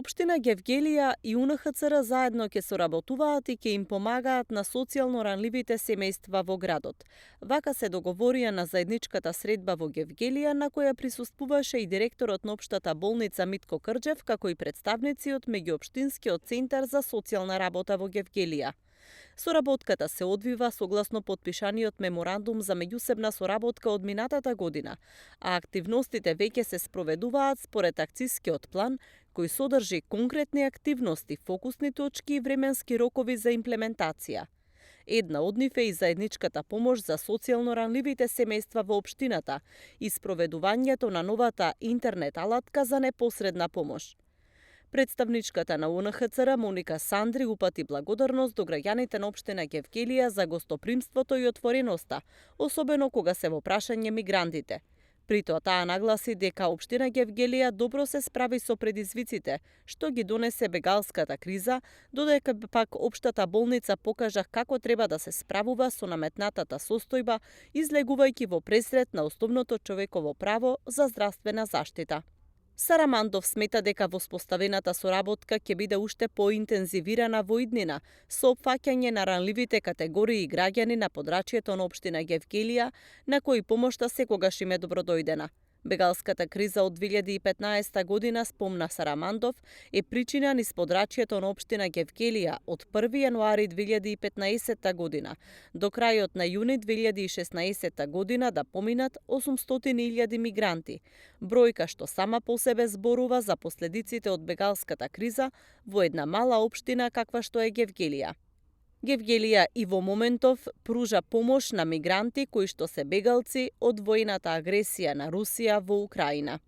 Општина Гевгелија и УНХЦР заедно ќе соработуваат и ќе им помагаат на социјално ранливите семејства во градот. Вака се договорија на заедничката средба во Гевгелија, на која присуствуваше и директорот на општата болница Митко Крџев, како и представници од меѓуопштинскиот центар за социјална работа во Гевгелија. Соработката се одвива согласно потпишаниот меморандум за меѓусебна соработка од минатата година, а активностите веќе се спроведуваат според акцискиот план, кој содржи конкретни активности, фокусни точки и временски рокови за имплементација. Една од нив е и заедничката помош за социјално ранливите семејства во општината и спроведувањето на новата интернет алатка за непосредна помош. Представничката на УНХЦР Моника Сандри упати благодарност до граѓаните на општина Гевгелија за гостопримството и отвореноста, особено кога се во прашање мигрантите. При тоа таа нагласи дека општина Гевгелија добро се справи со предизвиците што ги донесе бегалската криза, додека пак општата болница покажа како треба да се справува со наметнатата состојба, излегувајќи во пресред на основното човеково право за здравствена заштита. Сарамандов смета дека воспоставената соработка ќе биде уште поинтензивирана во иднина, со опфаќање на ранливите категории граѓани на подрачјето на општина Гевгелија, на кои помошта секогаш им е добродојдена. Бегалската криза од 2015 година, спомна Сарамандов, е причина низ подрачјето на општина Гевгелија од 1 јануари 2015 година до крајот на јуни 2016 година да поминат 800.000 мигранти, бројка што сама по себе зборува за последиците од бегалската криза во една мала општина каква што е Гевгелија. Гевгелија и во моментов пружа помош на мигранти кои што се бегалци од војната агресија на Русија во Украина.